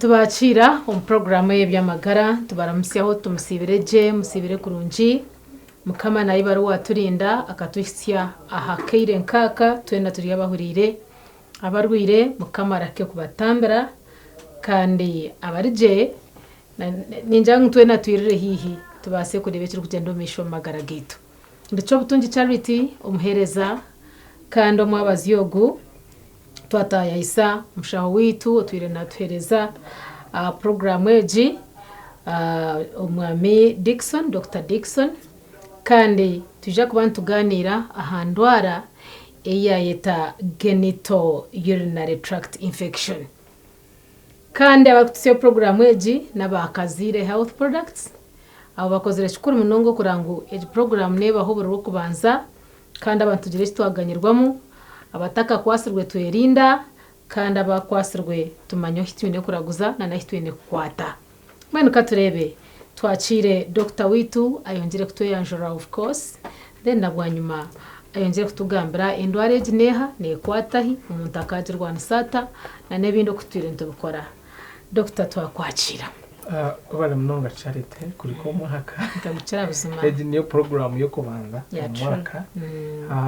Nitubakiira omu puroguraamu ey'eby'amagara, nitubaramutsyaho tumusiibire gye, musiibire kurungi. Mukama nayebare owaturinda akatuhitsya aha kaire nkaaka, twena turi abahuriire. Abarwaire Mukama arahike kubatambira kandi abari gye ningira ngu twena twirire haihi tubaase kureeba ekirikugyenda omu maisho omu magara gaitu. Ndi Kyobutungi Charity omuheereza kandi omwabazyo ogu. Twataayaayisa omushaho waitu otwire naatuheereza aha puroguraamu egi, Omwami Dickson, Dokita Dickson, kandi nitwija kuba nitugaaniira aha ndwara ei yaayeta Genital Urinary Tract Infection. Kandi abarikututsya puroguraamu egi n'aba Kazaire Health Products, abo bakozire kikuru munonga okureba ngu egi puroguraamu neebaho buri Rwokubanza Kandi abantu tugire eki twaganyirwamu, abatakakwatsirwe twerinda, kandi abakwatsirwe tumanye ahu twine kuraguza na n'ahu twine kukwata. Mbwenu ka tureebe, twakiire dokita waitu ayongyere kutweyanjurira of course, then na bwanyima ayongyere kutugambira endwara egi neeha, neekwata hi, omuntu akaagirwanisa ata, na n'ebindi oku tutwire nitubikora. Dokita twakwakiira. Webale munonga Charity kuhika omwaka. Nkagukira buzima. Egi niyo puroguramu y'okubanza Yeah, omu true. mwaka.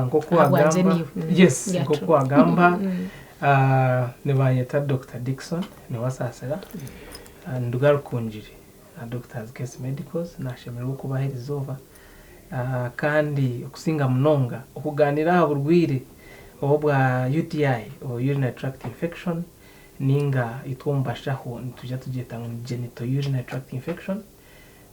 Nk'oku Ahabwangye wagamba niiwe. yes, Yeah, nk'oku true. wagamba nibanyeta Dokita Dickson Niwasaasira. Ninduga Rukungiri aha Doctors Case Medicals. Nashemererwa okubaha erizooba kandi okusinga munonga okugaaniira aha burwaire obwa UTI oba urinary tract infection Ninga itwe omu bashaho nitwija tugyeta ngu ni genital urinary tract infection,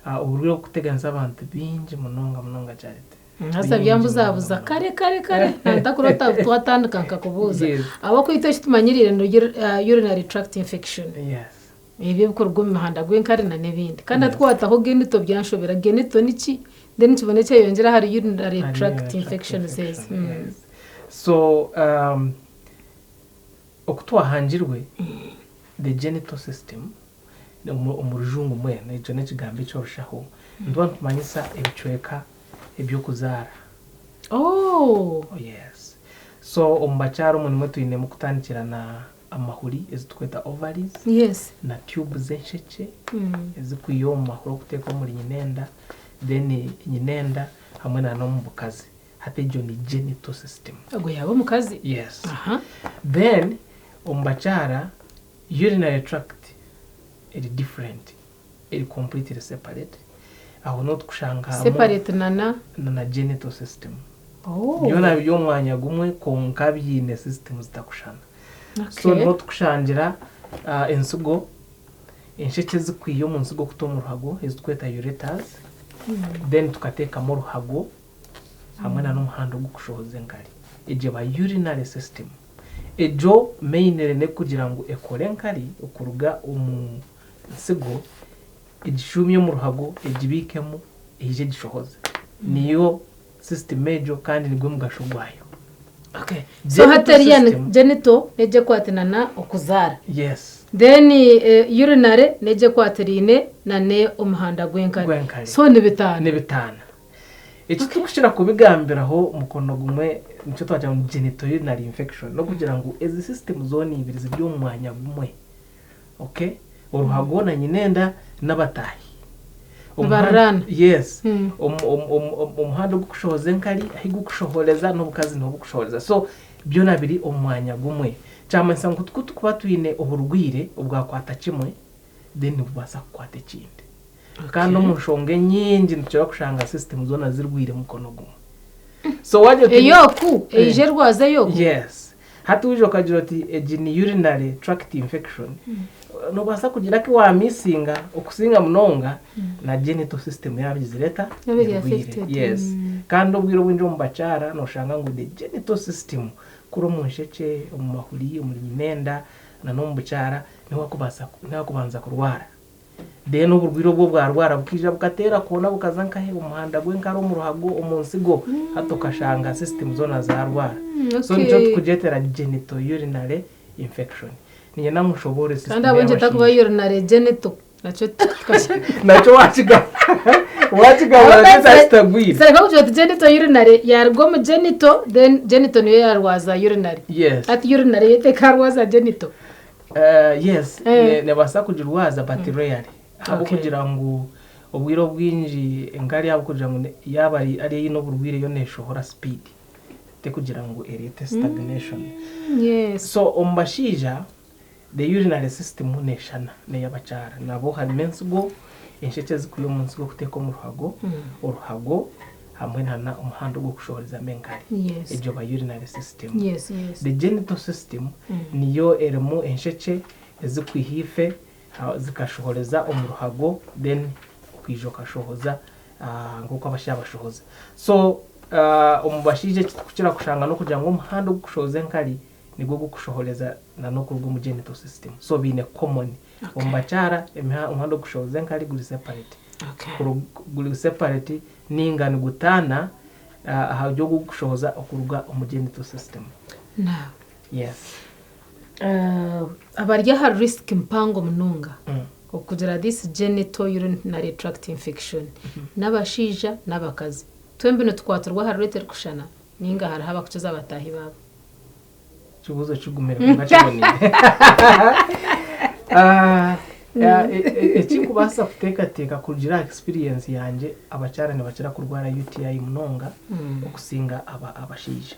oburwaire oburikuteganisa abantu baingi munonga munonga Charity. Haza Baingi byambuzabuza munonga kare kare kare ntakurota twatandika nkakubuuza Yes. ahabw'okuba itwe eki tumanyiriire ni urinary tract infection Yes. ebyo ebikuruga omu mihanda gw'enkari na n'ebindi kandi Yes. hati kwataho genital byanshobera genital niki then kibone kyeyongyera ahari urinary Ahari tract urinary tract infections ezi. infection, yes. So Oku twahangirwe, the genital system, omu rujungu mbwenu ekyo n'ekigambo eky'orushaho, nituba nitumanyisa ebicweka eby'okuzaara. Oh! Yes. So omu bakyara omwo nimwo twinemu kutandikira na amahuri ezi turikweta ovaries, Yes. na tube z'enshekye ezikwiha omu mahuri okuteeka omuri nyinenda, then nyinenda hamwe na n'omu bukazi. Hati egyo ni genital system. Ogwo yaaba omukazi? Yes. Aha. Then omu bakyara urinary tract eri different, eri completely separate. Aho niho tukushanga hamu Separate na na? na na genital system. Oh. Byona biri omu mwanya gumwe kwonka biine system zitakushushana. So Okay. niho tukushangira ensigo, enshekye ezikwiha omu nsigo kuta omu ruhago ezitukweta ureters, then tukateekamu oruhago hamwe na n'omuhanda ogukushohoza enkari. Egyo eba urinary system. Egyo mainly n'ekugira ngu ekore enkari okuruga omu nsigo egishuumye omu ruhago egibiikemu eije egishohoze. Niyo system egyo kandi nigwo mugasho gwayo. Okay. So hati Genital eriya ni system. genital n'egyo ekwatirana na okuzaara. Yes. Then urinary n'egyo ekwatiraine na n'omuhanda gw'enkari. Gw'enkari. So nibitaana. Nibitaana. Eki turikukira kubigambiraho mukono gumwe nikyo twagira ngu genitourinary infection n'okugira ngu ezi system zoona ibiri ziri omu mwanya gumwe. Okay? Oruhago na nyinenda n'abataahi. Nibariraana. Yes. Omuhanda ogukushohoza enkari ahi gukushohoreza n'obukazi niho bukushohoreza. So byona biri omu mwanya gumwe. Kyamanyisa ngu ku turikuba twine oburwaire obwakwata kimwe then nibubaasa kukwata ekindi. Kandi omu nshonga enyingi nitukira kushanga system zoona zirwaire mukono gumwe. So wagira oti Ey'oku eija erwaza ey'oku? Yes. Hati waija okagira oti egi ni urinary tract infection, nobaasa kugira aku wamisinga okusinga munonga na genital system yaaba egizire eta? Yaaba eri Erwaire. affected. Yes. Kandi obwire obwingi omu bakyara noshanga ngu the genital system kuri omu nshekye, omu mahuri, omuri nyinenda na n'omu bukyara niho hakubaasa niho hakubanza kurwara. Then oburwaire obwo bwarwara bukaija bukateera koona bukaza nkahe omu muhanda gw'enkari omu ruhago omu nsigo hati okashanga system zoona zarwara. So nikyo tukugyetera genitourinary infection. Niinyenda ngu nshoboorore system Kandi ahabw'enki etakuba y'abashaija. urinary genital nakyo Nakyo wakigamba wakigamba nakyo kyaba kitagwire. Kireka kugira oti genital urinary yaruga omu genital then genital niyo yarwaza urinary. Yes. Hati urinary yo tekarwaza genital. Yes, Eh. nebaasa kugirwaza but rarely. Ahabw'okugira ngu obwire obwingi enkari ahabw'okugira ngu yaaba ari eine oburwaire yo neeshohora speed. Tekugira ngu ereete stagnation. So omu bashaija the urinary system neeshana n'ey'abakyara. Nabo harimu ensigo, enshekye ezikwiha omu nsigo kuteeka omu ruhago, oruhago hamwe na na omuhanda ogw'okushohorezamu enkari. Egyo eba urinary system. The genital system niyo erimu enshekye ezikwiha ife zikashohoreza omu ruhago then okaija okashohoza nk'oku abashaija bashohoza. So omu bashaija eki turikukira kushanga n'okugira ngu omuhanda ogurikushohoza enkari nigwo ogurikushohoreza n'okuruga omu genital system. So biine common. Omu bakyara omuhanda ogurikushohoza enkari guri separate. Guri separate ninga nigutaana ahari ogu ogurikushohoza okuruga omu genital system. Now, Yes. Abari aha risk mpango munonga okugira this genital urinary tract infection n'abashaija n'abakazi. Twembi nitukwatirwa aha rate erikushushana ninga hariho abakukiza bataahi baabo? Ekibuuzo kigumire kwonka kiboniire. Ekinkubaasa kuteekateeka kurugiirira aha experience yangye, abakyara nibakira kurwara UTI munonga okusinga abashaija.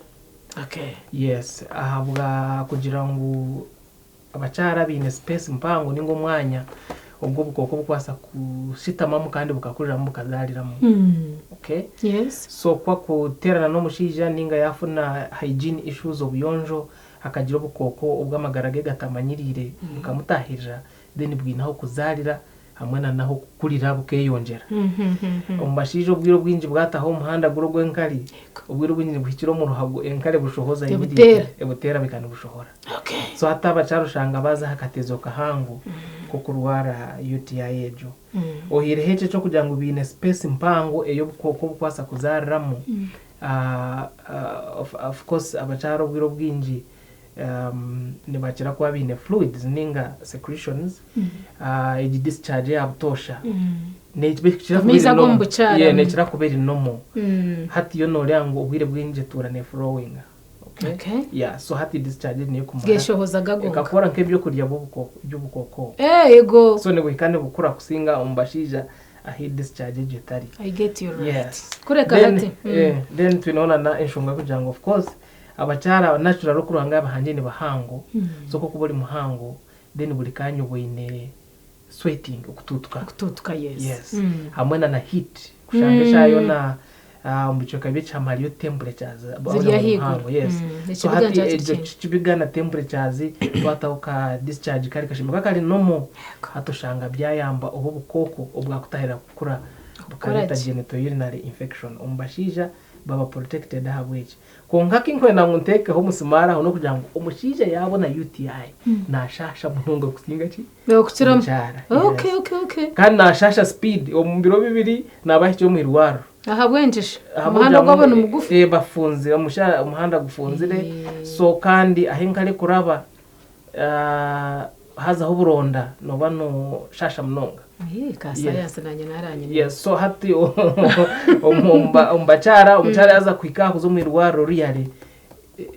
Okay. Yes, ahabwa kugira ngu abakyara baine space mpango ninga omwanya ogu obukooko bukubaasa kushitamamu kandi bukakuriramu bukazaariramu. Okay? Yes. So ku akuteerana n'omushaija ninga yaafuna hygiene issues, obuyonjo, akagira obukooko obu amagara ge gatamanyiriire bukamutaahirira, then bwine ah'okuzaarira hamwe na n'ah'okukurira bukeeyongyera. Omu bashaija obwire obwingi bwataho omuhanda guri ogw'enkari, obwire obwingi nibuhikira omu ruhago enkari ebushohoza Ebuteera. immediately, ebuteera buhika nibushobora. So hati abakyara oshanga baaza aha katezo kahango k'okurwara UTI egyo. Oihireho ekyo eky'okugira ngu baine space mpango ey'obukooko obukubaasa kuzaariramu, of course abakyara obwire obwingi nibakira kuba baine fluids ninga secretions, egi discharge eya butoosha nekira kuba Amaizi eri ag'omu normal. bukyara. Yeah, nekira kuba eri normal. Hati yo nooreeba ngu obwire bwingi etuura ne flowinga. Okay? Okay. Yeah, so hati discharge niyo ekumara. Geshohoza gagonka. Ekakora nk'ebyokurya by'obukooko. Eh, ego. So nibuhika nibukura kusinga omu bashaija ahu discharge egyo etari. I get you right. Yes. Kureka Then, hati. eh, then twineho na enshonga y'okugira ngu of course abakyara natural oku Ruhanga yabahangire ni bahango. So ku okuba ori muhango then buri kanya oba oine sweating, okutuutuka. Okutuutuka, yes. Yes. Hamwe na na heat. Kushanga eshaaha yoona omu bicweka by'ekihama hariyo temperatures. Ziri ahaiguru. Muhango, yes. So Ekibiga hati nikyo kiri ekyo kingi. kibiga na temperatures twataho ka discharge kari kashembe kari normal hati oshanga byayamba obu obukooko obwakutahirira kukura bukareeta gye. genital urinary infection. Omu bashaija baba protected ahabw'eki. Kwonka kinkwenda ngu nteekeho omusimaari aho n'okugira ngu omushaija yaabona UTI naashaasha munonga kusinga ki? Okukira Omukyara. Okay, Yes. okay. Kandi naashaasha speed omu biro bibiri naaba ahikire omu irwariro. Ahabw'enki shi? Ahabw'okugira Omuhanda ngu gwabo ni mugufu. Bafunzire omuhanda gufunzire so kandi ahu enkari ekuraba hazaho oburonda nooba nooshaasha munonga. Ka sayansi nanye naranyine. Yes, so hati omu bakyara omukyara yaaza kuhika aha kuza omu irwariro riyare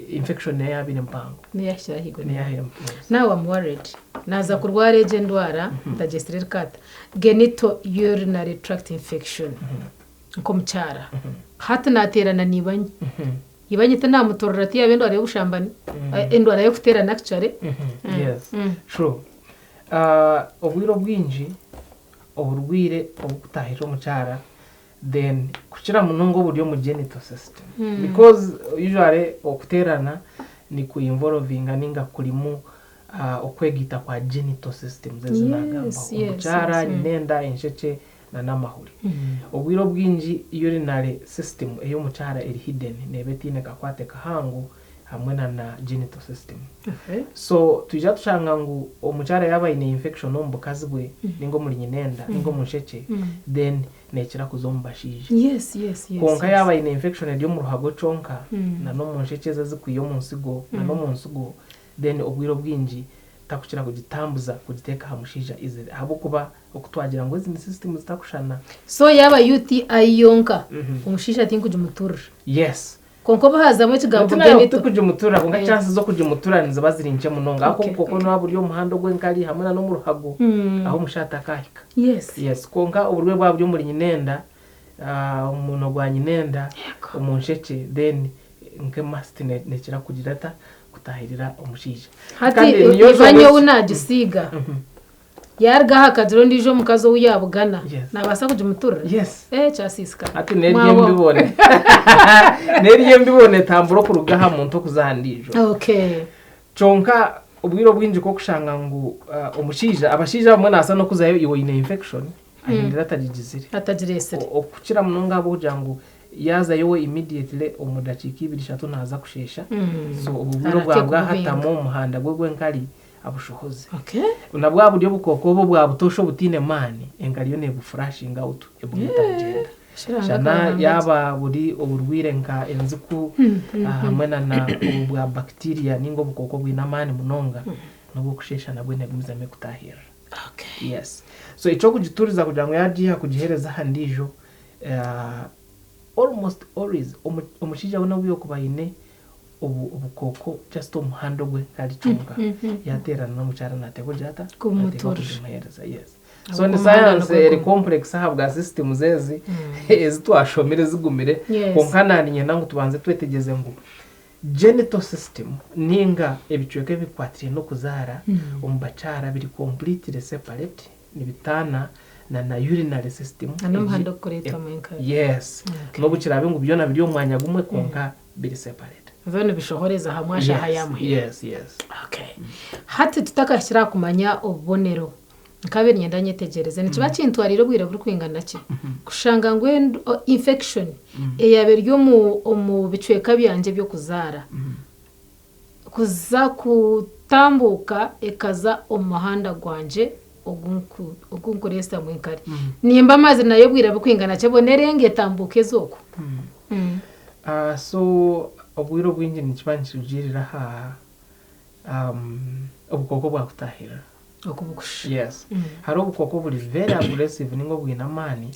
infection neyo yaabaire mpango. Neyahikire ahaiguru. Neyahikire mpango. Now I'm worried. Naaza kurwara egyo endwara ntagyesire erikata. Genital urinary tract infection. Nk'omukyara. Hati naateerana na ibanyi. Ibanyi tinamutorora tiyaba endwara y'obushambani. Endwara y'okuteerana actually. Yes. True. Obwire obwingi oburwaire obukutahirira omukyara then kukira munonga oburi omu genital system because usually okuteerana niku involvinga ninga kurimu okwegaita kwa genital systems ezi nagambaho. Omukyara ayine enda, enshekye na n'amahuri. Obwire obwingi urinary system ey'omukyara eri hidden neeba etaine kakwate kahango hamwe na na genital system. So twija tushanga ngu omukyara yaaba aine infection omu bukazi bwe ninga omuri nyinenda ninga omu nshekye then neekira kuza omu bashaija. Kwonka yaaba aine infection eri omu ruhago kyonka na n'omu nshekye ezi ezikwiha omu nsigo na n'omu nsigo then obwire obwingi takukira kugitambuza kugiteeka aha mushaija easily ahabw'okuba oku twagira ngu ezi ni system zitakushushana. So yaaba UTI yonka omushaija tinkugimuturira? Yes. Kwonka obu haazamu ekigambo Ati nayo genital. tikugimutura kwonka Eh. chances z'okugimutura niziba ziri nkye munonga ahabw'okuba Okay, obukooko okay. nibuba buri omu muhanda ogw'enkari hamwe na n'omu ruhago ahu omushaija atakahika. Yes. Yes, kwonka oburwaire bwaba buri omuri nyinenda, ah, omu munwa gwa nyinenda, omu nshekye then nk'emasiti nekira kugira eta kutahirira omushaija. Hati Kandi niyo iba nshonga nyowe naagisiiga yaaruga aha akagira ondiijo omukazi ou yaabugana Yes. naabaasa kugimuturira? Yes. Eh, kyasiisikara. Hati neryo Mwabaho. embibone neryo embibone etambura okuruga aha muntu okuza aha ndiijo. Okay. Kyonka obwire obwingi kokushanga ngu ah, omushaija abashaija abamwe naasa n'okuzayo iwe oine infection ahindura atagigizire. Atagireesire. Okukira munonga ahabw'okugira ngu yaazayo we immediately omu dakiika ibiri ishatu naaza kusheesha so obwo bwire Arateekwa obwa bwahatamu kububinga. omu muhanda gwe gw'enkari abushohoze. Okay. Na bwa buryo obukooko obu obwa butoosha obutaine maani enkari yo neebufurashinga out ebuguma etabugyenda. Shiranga Shana karahanga ki. yaaba buri oburwaire nka enziku hamwe na na obu bwa bacteria ninga obukooko obwine amaani munonga n'obwokusheesha nabwo neegumizamu ekutaahirira. Okay. Yes. So eky'okugituriza kugira ngu yaagiiha kugiheereza aha ndiijo almost always omushaija we n'obu yookuba aine obukooko just omu muhanda ogwe nkari kyonka yaateerana n'omukyara naateekwa kugira ata? Naateekwa Kumuturira. kugimuheereza yes. So ni Ahabw'okuba omuhanda science nigwo eri gumwe. complex ahabwa systems ezi ezi twashomire zigumire Yes. kwonka naaniinyenda ngu tubanze twetegyereze ngu Genital system ninga ebicweka ebikwatiraine n'okuzaara omu bakyara biri completely separate, nibitaana na na urinary system. Na n'omuhanda ogukureetwamu enkari. Yes. Okay. N'obu kiraabe ngu byona biri omu mwanya gumwe kwonka biri separate. Byo nibishohoreza hamwe aha shaaha Yes, ya muheru. yes, yes. Okay. Hati tutakahikire aha kumanya obubonero, Nkabaire niinyenda nyetegyereze nikiba kintwariire obwire burikwingana ki kushanga ngu infection eyaaba eri omu bicweka byangye eby'okuzaara kuza kutambuuka ekaza omu muhanda gwangye ogu nkureetsamu enkari. Nimba mazire nayo obwire burikwingana ki ebone erenge etambuuke eze okwo? So obwire obwingi nikiba nikirugiirira aha Obukooko bwakutahirira. Oku bukushusha. Yes. Hariho obukooko oburi very aggressive ninga obwine amaani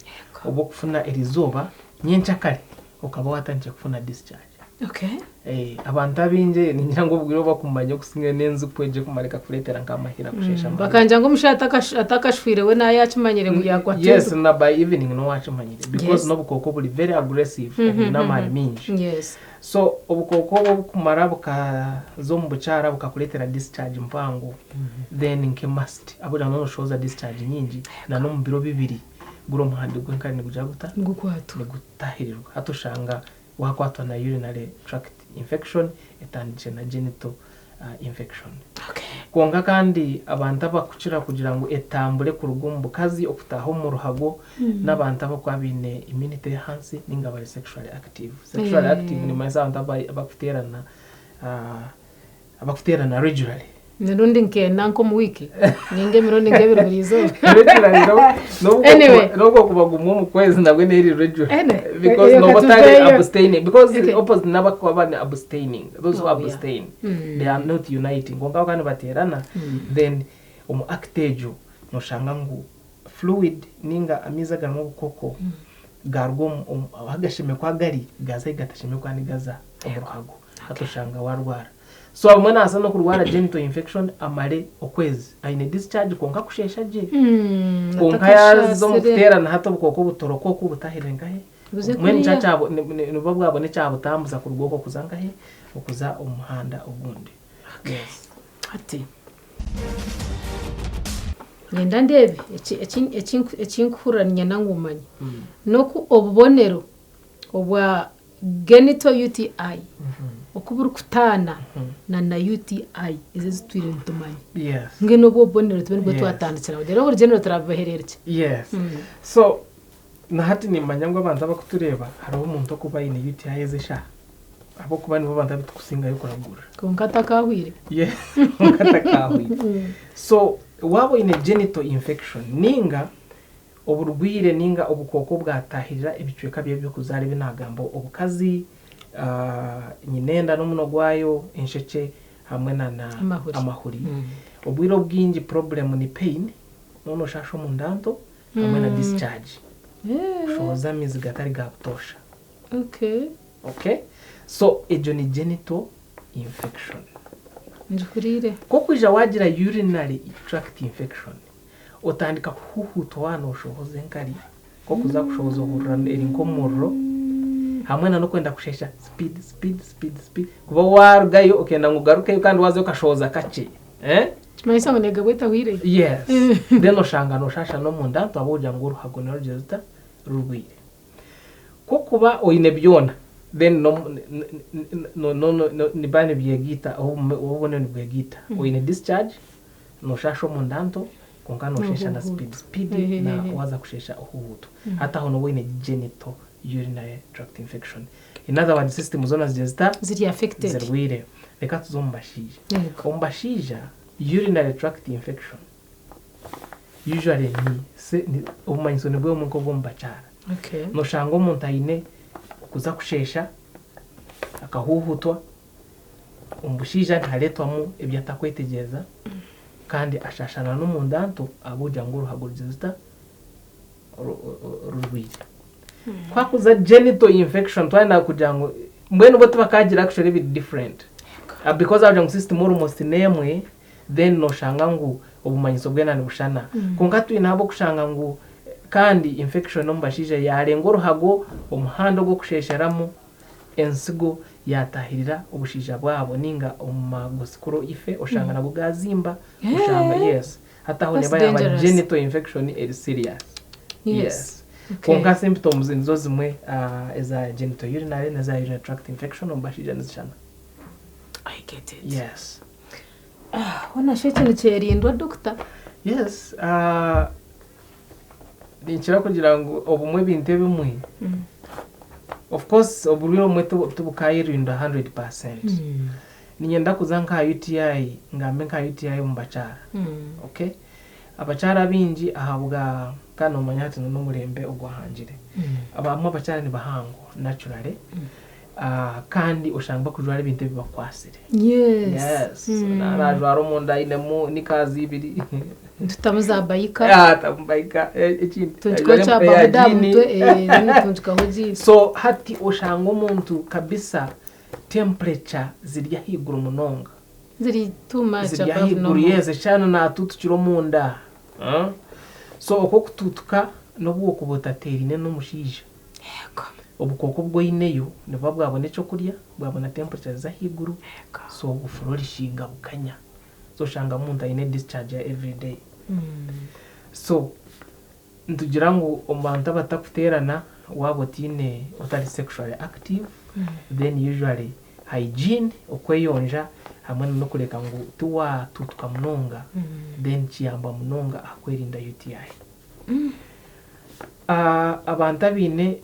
obw'okufuna erizooba nyenkyakare okaba watandikire kufuna discharge. Okay. Eh, abantu abaingi ningira ngu obwire obu bakumanya okusinga n'enziku egyo ekumara ekakureetera nk'amahira kusheesha amahira. Bakangya ngu omushaija atakashwire we naaba yakimanyire ngu yakwata Yes, enziku. na by evening noba wakimanyire because Yes. n'obukooko oburi very aggressive obwine amaani mingi. Yes. So obukooko obu obukumara bukaza omu bukyara bukakureetera discharge mpango then nke must ahabw'okugira ngu nooshohoza discharge nyingi na n'omu biro bibiri guri omuhanda gw'enkari nigugira guta? Nigukwatwa. Nigutahirirwa hati oshanga waakwatwa na urinary tract infection etandikire na genital infection. Kwonka kandi abantu abakukira kugira ngu etambure kuruga omu bukazi okutaaha omu ruhago n'abantu abakuba baine immunity ey'ahansi ninga bari sexually active. Sexually active nimanyisa abantu abakuteerana abakuteerana regularly. Emirundi nk'ena nk'omu wiiki ninga emirundi nk'ebiri buri izooba. Regularly n'obu Anyway. n'obu okuba gumwe omu kwezi nabwe n'eri regular. Anyway, Because eyo noba otari katuveeyo. abstaining because Okay. opposite n'abakuba bari abstaining those who Oh, yeah. abstain they are not uniting kwonka bakaba nibateerana then omu act egyo noshanga ngu fluid ninga amaizi agarimu obukoko garuga omu ahu agashemereire kuba gari gaza ahu gatashemereire kuba nigaza omu ruhago hati oshanga warwara. So abamwe nabaasa n'okurwara genital infection amare okwezi aine discharge kwonka akusheesha gye kwonka yaaza omu kuteerana hati obukooko butoroka oku butahire nkahe Buze mbwenu kuriya. nibuba bwabona ekyabutambuza kuruga okwo kuza nkahe okuza omu muhanda ogundi. Yes. Hati nyenda ndeebe ekinkuhurira niinyenda ngu omanye n'oku obubonero obwa Genital UTI oku burikutaana na na UTI ezi ezitwire nitumanya. Yes. Mbwenu obwo obubonero tube nibwo Yes. twatandikiraho reero oburugyendero turabubahereera ki? Yes. So na hati nimanya ngu abantu abakutureeba hariho omuntu okuba aine UTI ezi eshaaha ahabw'okuba nibo bantu abu tukusingayo kuragurira. Kwonka atakahwire. Yes, kwonka atakahwire. So waaba oine genital infection ninga Oburwaire ninga obukooko obwatahirira ebicweka by'eby'okuzaara ebi naagamba obukazi, nyinenda n'omunwa gwayo, enshekye hamwe na na Amahuri. amahuri. Obwire obwingi problem ni pain, noba noshaasha omunda nto hamwe na discharge, kushohoza amaizi gatari ga butoosha. Okay. Okay? So egyo ni genital infection. Ngihuriire. Ku okwija waagira urinary tract infection, otandika kuhuuhuutwa waaba nooshohoza enkari, nk'okuza kushohoza ohurira eri nk'omuriro, hamwe na n'okwenda kusheesha speed, speed, speed, speed, kuba waarugayo okenda ngu ogarukeyo kandi waazayo okashohoza kakye. Eh? Nikimanyisa ngu neegabwa etahwire? Yes. Then oshanga nooshaasha n'omunda twaba ogira ngu oruhago narugira ruta? Rurwaire. Ku okuba oine byona then nibiba nibyegaita obubonero nibwegaita. Oine discharge, nooshaasha omunda nto kwonka noosheesha na speed speed na waaza kusheesha ohuhuutwa. Hati aho nooba oine genital urinary tract infection. In other words system zoona zigira zita? Ziri affected. Zirwaire. Reka tuze omu bashaija. Omu bashaija urinary tract infection Usually ni se ni obumanyiso nibwo bumwe nk'obw'omu bakyara. Okay. Noshanga omuntu aine okuza kusheesha, akahuuhutwa, omu bushaija nihareetwamu ebi atakwetegyereza kandi ashaashana n'omunda nto ahabw'okugira ngu oruhago rugize ruta? Rurwaire. Ku hakuza genital infection twayenda kugira ngu mbwenu bo tibakaagira actually ebiri different because ahabw'okugira ngu system almost n'emwe then noshanga ngu obumanyiso bwena nibushana. Kwonka twine ahabw'okushanga ngu kandi infection omu bashaija yarenga oruhago, omuhanda ogw'okushesheramu ensigo yatahirira obushaija bwabo ninga omu magosikuro ife oshanga nago gazimba oshanga yes hati aho That's neba yaba dangerous. genital infection eri serious. Yes. Yes. Okay. Kwonka symptoms nizo zimwe eza genital urinary n'eza urinary tract infection omu bashaija nizishana. I get it. Yes. Hoona shi eki nikyerindwa doctor? Yes, ninkira kugira ngu obumwe ebintu ebimwe, of course oburwaire obumwe tibukayerinda 100%. Niinyenda kuza nka UTI, ngambe nka UTI omu bakyara, okay? Abakyara abaingi ahabwa, kandi nomanya hati n'omurembe ogwahangire, abamwe abakyara nibahango naturally, Kandi oshanga bakujwara ebintu ebibakwatsire. Yes. Yes. Naajwara omunda ainemu nikaazi ibiri. Tutamu za bayika. Ah, tamu bayika. Ekindi. Tuntukaho ajware kya empare ya babuda aha jiini. mutwe, then tuntukaho jiini. So hati oshanga omuntu kabisa temperature ziri ahaiguru munonga. Ziri too much Ziri above ahaiguru normal. yes, eshaaha naatuutukira omunda. So okwo okutuutuka n'obu okuba otateeraine n'omushaija. Yego. Obukooko obu oineyo nibuba bwabona ekyokurya, bwabona temperature z'ahaiguru, Yego. so buflourishinga bukanya. So oshanga omuntu aine discharge ya everyday. So nitugira ngu omu bantu abatakuteerana waaba otaine otari sexually active, then usually hygiene, okweyonja hamwe n'okureka ngu tiwatuutuka munonga, then kiyamba munonga aha kwerinda UTI. Abantu abaine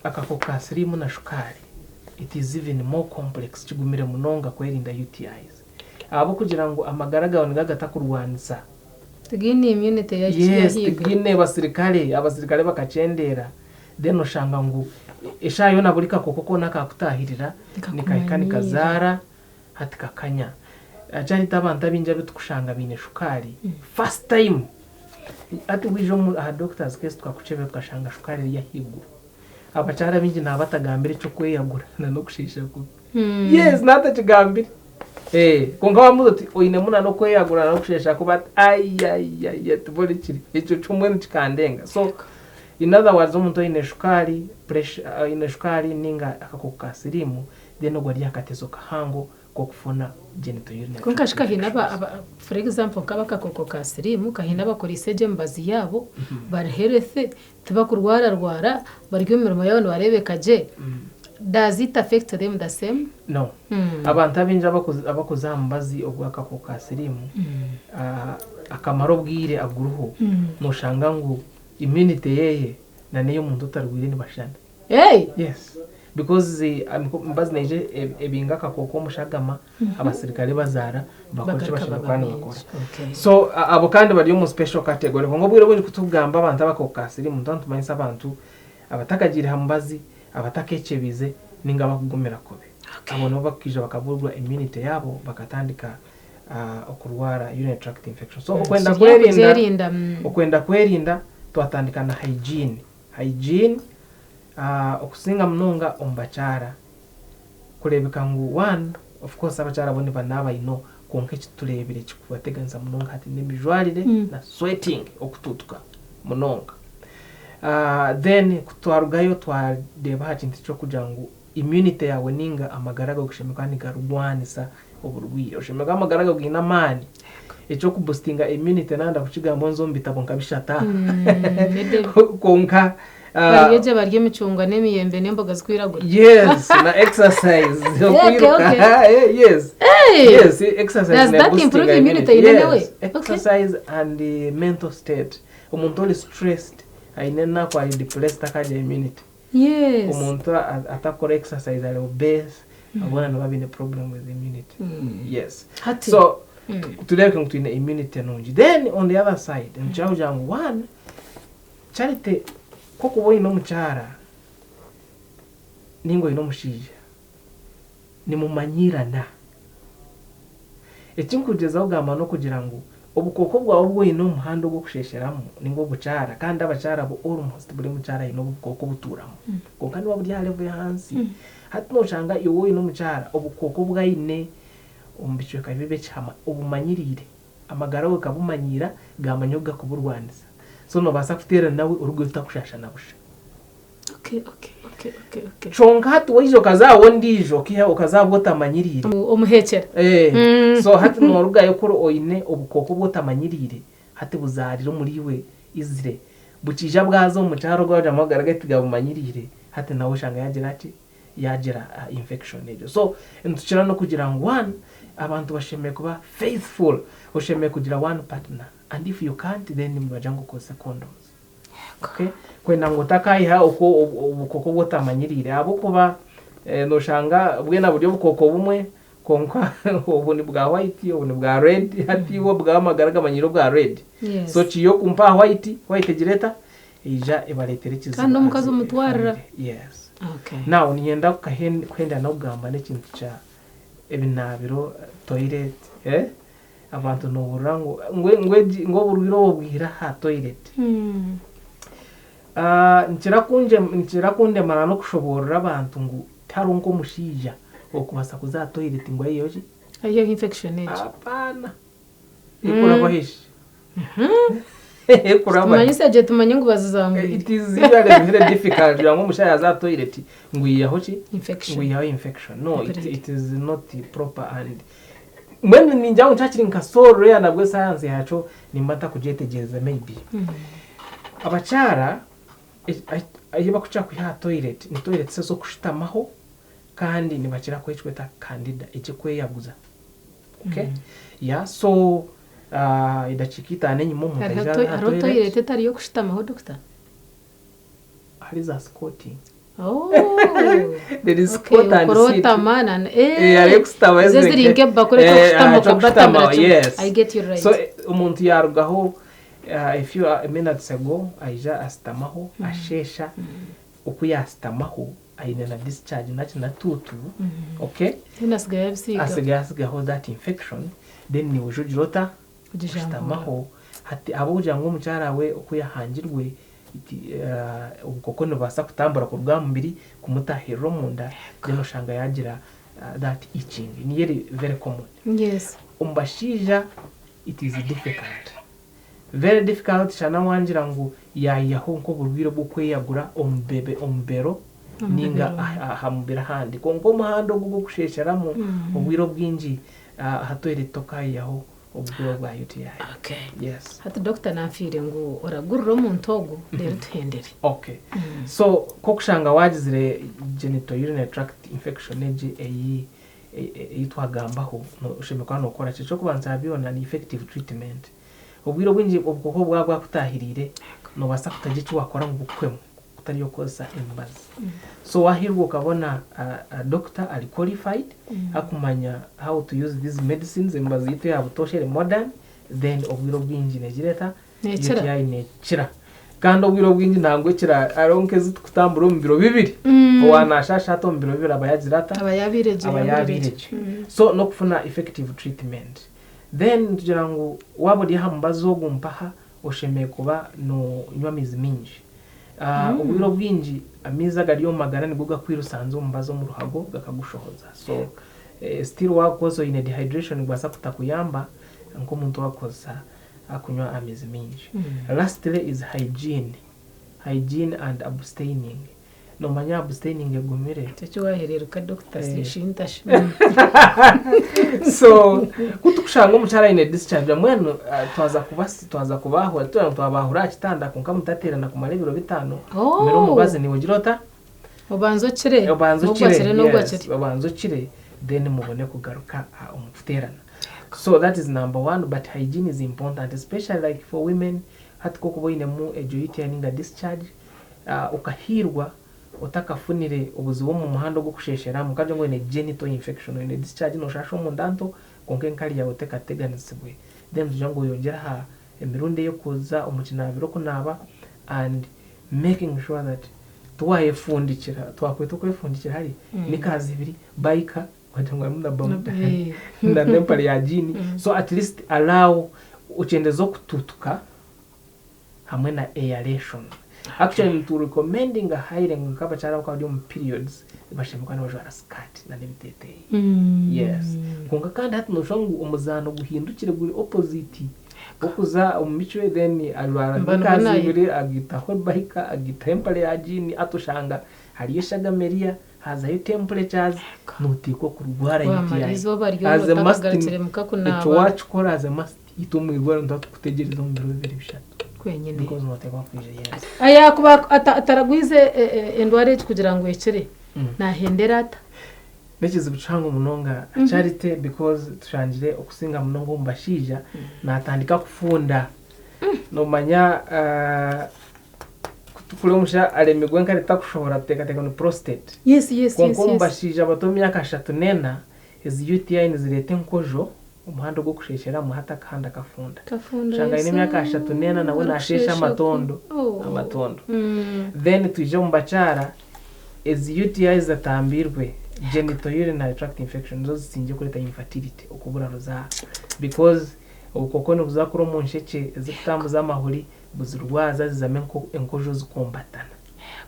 akakooko ka siriimu na shukaari, it is even more complex, kigumire munonga kwerinda UTIs ahabw'okugira ngu amagara gaawe nigaba gatakurwanisa. Tigaine immunity Yes, y'ahaiguru. tigaine basirikare, abasirikare bakakyendeera then oshanga ngu eshaaha yoona buri kakooko koona akakutaahirira nikahika Nikakumanyiira. nikazaara hati kakanya. Kyareta abantu abaingi abu turikushanga baine shukaari first time Hati waija aha doctors case tukakukyebera tukashanga shukaari eri ahaiguru. Abakyara abaingi naaba atagambire eky'okweyagura na n'okushiisha kubi. Yes, naaba atakigambire. Eh, kwonka wamubuuza oti oinemu na n'okweyagura na n'okusheesha kubi ati aiaiaia tibori kiri. Ekyo kyo mbwenu kikandenga. So in other words omuntu oine shukaari, pressure, oine shukaari ninga akakooko ka siriimu then ogwo ari aha katezo kahango k'okufuna genitourinary Kwonka shi tract kahaine aba, infections. aba, for example nk'abakakooko ka siriimu kahaine abakoriise gye emibazi yaabo, bari healthy, tibakurwararwara, bari omu mirimo yaabo nibareebeka gye, does it affect them the same? No. Abantu abaingi abakuza aha mubazi ogw'akakooko ka siriimu, akamara obwire aguriho, noshanga ngu immunity yeye na n'ey'omuntu otarwaire nibashushana. Hey! Yes. Because emibazi neija ebinga akakooko omu shagama, abasirikare bazaara bakora eki Bagaruka bashemereire baba kuba baingi. nibakora. Okay. So abo kandi bari omu special category. Kwonka obwire obwingi kutukugamba abantu abakakooko ka siriimu nituba nitumanyisa abantu abatakagiire aha mubazi, abatakekyebiize ninga abakugumira kubi. Okay. Abo nibo bakwija bakaburwa immunity yaabo bakatandika okurwara urinary tract infection. So okwenda Kiri aha kwerinda, kugyerinda. okwenda kwerinda twatandika na hygiene. Hygiene, Okusinga munonga omu bakyara. Kureebeka ngu one, of course abakyara bo nibanaaba I know kwonka eki tureebire ekikubateganisa munonga hati n'emijwarire na sweating, okutuutuka munonga. Then ku twarugayo twareeba aha kintu ky'okugira ngu immunity yaawe ninga amagara gaawe gashemereire kuba nigarwanisa oburwaire. Oshemereire kuba amagara gaawe gaine amaani. Eky'okubustinga immunity naaba ndakukigamba nze omu bitabo nka bishatu aha. Kwonka Barye gye barye emicungwa n'emiyembe n'emboga zirikwiragura. Yes, na exercise. Okwiruka. Okay. Yes. Hey! Yes, exercise Does ne that boosting improve immunity in any Yes, way? Okay. exercise and mental state. Omuntu ori stressed aine enaku ari depressed takagira immunity. Yes. Omuntu atakora exercise ari obese boona nibaba baine problem with immunity. Yes. Hati. So tureebeke ngu twine immunity nungi. Then on the other side, nikira kugira ngu one Charity ku okuba oine omukyara ninga oine omushaija nimumanyiirana. Eki nkugyezaho kugamba n'okugira ngu obukooko bwawe obu oine omu muhanda ogw'okusheesheramu ninga obukyara kandi abakyara bo almost buri mukyara aine obukooko obutuuramu kwonka nibuba buri aha level y'ahansi. Hati noshanga iwe oine omukyara obukooko obu aine omu bicweka bye by'ekihama obumanyiriire. Amagara ge gabumanyiira, gaamanya oku gakuburwanisa. So noobaasa kuteerana nawe orikugira otakushaasha na busha. Okay, okay, okay, okay, okay. Kyonka hati waija okaza aha w'ondiijo okaiha okaza aha bu otamanyiriire. Omuheekyera. Eh, so hati noorugayo kuri oine obukooko obu otamanyiriire, hati buzaarire omuriiwe easily. Bukiija bwaza omu mukyara ogwo waagira ngu amagara ge tigabumanyiriire, hati nawe oshanga yaagira ki? Yaagira infection egyo. So nitukira n'okugira ngu one, abantu bashemereire kuba faithful, oshemereire kugira one partner and if you can't then nibagira ngu okozese condoms. Okay? Kwenda ngu otakayiha okwo obukooko obu otamanyiriire ahabw'okuba noshanga bwena buri obukooko bumwe kwonka obu ni bwa white obu ni bwa red hati iwe obwawe amagara gamanyiire obwa red. Yes. So kiiha oku mpa aha white, white egira eta? Eija ebareetera ekizibu Kandi n'omukazi as a omutwarira. family. Yes. Okay. Now niinyenda kuhendera n'okugamba n'ekintu kya ebinaabiro, toilet, eh? Abantu noohurira ngu ngu ngu egi ngu oburwaire obu bwihire aha toilet. Nikira kungye nikira kundemara n'okushoboorora abantu ngu tihariho nk'omushaija okubaasa kuza aha toilet ngu aiheho ki? Aiheho infection egyo. Apaana! Ekurabaho eshi. Ekurabaho. Tumanyise gye tumanye ngu bazizamwire. It is usually very difficult kugira ngu omushaija aze aha toilet ngu yihaho ki? Infection. Ngu yihaho infection. No, it is not proper and mbwenu ningira ngu kyakiri nka so rare nabwo science yakyo nimba ntakugyetegyereza maybe. Abakyara ahi bakukira kwiha aha toilet ni toilets ez'okushutamaho kandi nibakira kuha ekikweta candida ekikweyaguza. Okay? Yeah, so edakiika itaano enyima omuntu Hariho aija toi- aha hariho toilet toilet etari y'okushutamaho doctor? Hari za squatting. Oh. There is Okay, squat and sit. okurotama na Eh, hariho okushutama Ezo eziri eziri nke- nk'ebibakuri Eh, eky'okushutama aha, eky'okushutama, okabatamira kimwe. yes. I get you right. So omuntu yarugaho a few minutes ago aija ashutamaho asheesha oku yaashutamaho aine na discharge naki na tuutu okay Then asigaye abisiigaho. Asigaye asigaho that infection then niiwe oija ogira ota? Ogijanguura. Oshutamaho hati ahabw'okugira ngu omukyara we oku yahangirwe obukooko nibubaasa kutambura kuruga aha mubiri kumutaahirira omunda then oshanga yaagira that itching niyo eri very common. Yes. Omu bashaija it is difficult. Very difficult shana wangira ngu yayihaho nk'oburwaire bw'okweyagura omu bebe omu bibero ninga aha mubiri ahandi kwonka omuhanda ogu ogw'okusheesheramu obwire obwingi aha toilet tokayihaho oburwaire bwa UTI. Okay. Yes. Hati doctor nanfiire ngu oragurire omuntu ogu reero tuhendere. Okay. So k'okushanga wagizire genital urinary tract infection egi eyi ei twagambaho, oshemereire kuba nookora ki? Eky'okubanza aha byona ni effective treatment. Obwire obwingi obukooko bwaba bwakutaahiriire, noobaasa kutagira eki waakora ngu bukuhwemu kutari okukozesa emibazi. So waahiirwa okabona doctor ari qualified, arikumanya how to use these medicines, emibazi yaitu eya butoosha eri modern, then obwire obwingi neegira eta? Neekira. UTI neekira. Kandi obwire obwingi nangwa ekira hariho nk'ezitukutambura omu biro bibiri. Owa naashaasha hati omu biro bibiri aba yaagira ata? Aba yaabaire gye. Aba yaabaire gye. So n'okufuna effective treatment. Then nitugira ngu waaba ori aha mubazi ogu mpaha, oshemereire kuba noonywa amaizi maingi. Obwire obwingi amaizi agari omu magara nigo gakwirusanza omubazi omu ruhago gakagushohoza. So still wakukozesa oyine dehydration nigubaasa kutakuyamba nk'omuntu owakukozesa akunywa amaizi maingi. Lastly is hygiene, hygiene and abstaining. Nomanya abstaining egumire. Ekyo eki wahereruka doctor shintasha. So ku tukushanga omukyara aine discharge mbwenu twaza kuba twaza kubahura turagira ngu twabahura aha kitanda kwonka mutaterana kumara ebiro bitano mira omubazi niiwe ogira ota? Obanze okire. Obanze okire, yes, obanze okire then mubone kugaruka omu kuterana. So that is number one but hygiene is important especially like for women hati ku okuba oinemu egyo UTI ninga discharge Okahiirwa otakafunire obuzibu omu muhanda ogw'okusheesheramu, nka ngu oine genital infection, oine discharge nooshaasha omunda nto kwonka enkari yaawe tekateganisibwe. Then nitugira ngu oyongyere aha emirundi ey'okuza omu kinaabiro kunaaba and making sure that tiwayefundikira, twakweta okwefundikira hari nikaazi ibiri, bayika wagira ngu harimu na bamuda na n'empare ya jiini, so at least allow okyendeze okutuutuka hamwe na aeration. Actually nitu recommendinga highly ngu nk'abakyara abakuba bari omu periods bashemereire kuba nibajwara skirt na n'ebiteteeyi. Yes. Kwonka kandi hati noshusha ngu omuzaano guhindukire guri opposite. Okuza omu micwe then ajwara Mba knickers nibona ibiri agaitaho bayika agaitaho empare ya jean hati oshanga hariyo eshagama eriya hazayo temperatures noteekwa kurwara Wamara UTI. eizooba ryona As a must otakagarukire muka ekyo kunaaba. wakikora as a must. Itwe omu irwariro nituba tukutegereza omu biro bibiri bishatu Kwenyine. because noteekwa kwija yes. Ayakuba ataragwize endwara egi kugira ngu ekire, nahendera ata? N'ekizibu kihango munonga Charity because tushangire okusinga munonga omu bashaija natandika kufunda. Nomanya ku tukureba omushaija aremirwe nkari takushohora tuteekateeka ngu ni prostate. Yes, yes, Kwonka yes, omu yes. bashaija bato b'emyaka ashatu n'ena, ezi UTI nizireeta enkojo Omuhanda ogw'okusheesheramu hati akahanda kafunda. Kafunda Oshanga aine Yesu emyaka ashatu n'ena nawe naasheesha arikusheesha ku amatondo oh. amatondo. Mm. Then twije omu bakyara, ezi UTIs zataambiirwe, genital urinary tract infection, nizo zisingye kureeta infertility, okubura ruzaaro. Because obukooko nibuza kura omu nshekye ezikutambuza amahuri, buzirwaza zizamu enko enkojo zikombatana.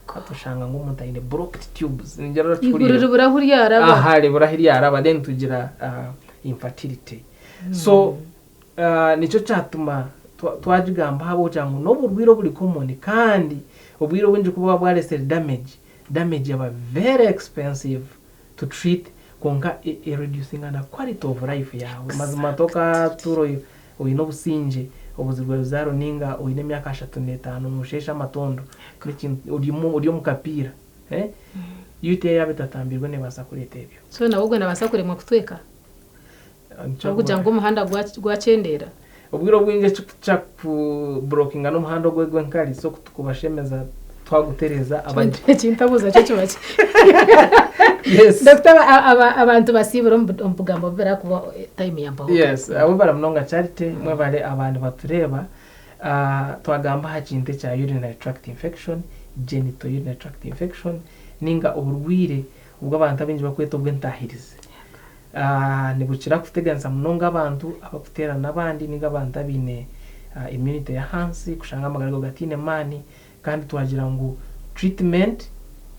Hati oshanga ngu omuntu aine blocked tubes, ningira Eiguru orakihuriireho. ribura ahu ryaraba. Aha ribura ahu ryaraba then tugira infertility. So nikyo kyatuma twagigamba ahabw'okugira ngu n'oburwaire oburi common kandi obwire obwingi ku buba bwaresire damage, damage eba very expensive to treat kwonka e reducinga na quality of life yaawe. Mazima tokatuura oine obusingye obuzirwe ruzaaro ninga oine emyaka 35 nosheesha amatondo n'ekintu ori omu kapiira. UTI yaaba etatambirwe nebaasa kureeta ebyo. So nawe ogwe nabaasa kuremwa kutweka? Ahabw'okugira ngu omuhanda gwakyendeera. Obwire obwingi ekikukira kuburokinga n'omuhanda ogwo ogw'enkari so kutukubashemeza twagutereeza abagye. Ekintabuuza kyo kiba ki? Yes. Dokita abantu basiibure omu bugambo bubiri ahakuba time yampaho. Yes, webare munonga Charity, mwebare abantu batureeba. Twagamba aha kintu ekya urinary tract infection, genital urinary tract infection ninga oburwaire obu abantu abaingi barikweta obw'entaahirizi. Nibukira kuteganisa munonga abantu abarikuteerana n'abandi ninga abantu abaine immunity y'ahansi kushanga amagara gaabo gataine maani kandi twagira ngu treatment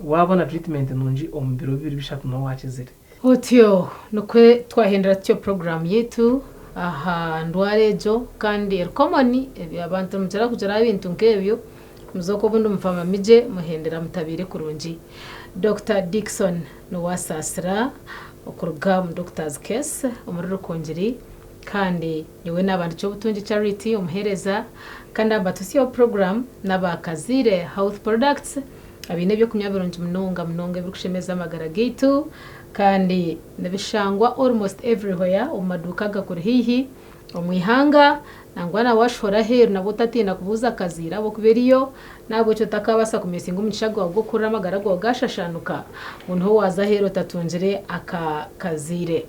waabona treatment nungi omu biro bibiri bishatu nooba waakizire. Otyo nikwo twahendera tutyo puroguraamu yaitu aha ndwara egyo kandi eri common abantu nimukira kugira aha bintu nk'ebyo muzooka obundi mufamami gye muhendera mutabaire kurungi. Dokita Dickson Nuwasaasira okuruga omu Doctors Case omuri Rukungiri kandi nyowe naaba ndi Kyobutungi Charity omuheereza kandi abatutsyaho puroguraamu n'aba Kazaire Health Products abaine ebyokunywa birungi munonga munonga ebirikushemeza amagara gaitu kandi nibishangwa almost everywhere omu maduuka agakuri haihi omu ihanga nangwa na washohora aheeru nabwo otatiina kubuuza akaziire ahabw'okuba eriyo n'ahabw'ekyo otakaabaasa kumisinga omugisha gwawe gw'okuhurira amagara gaawe gaashashaanuka ngu niho waaza aheeru otatungire aka kaziire.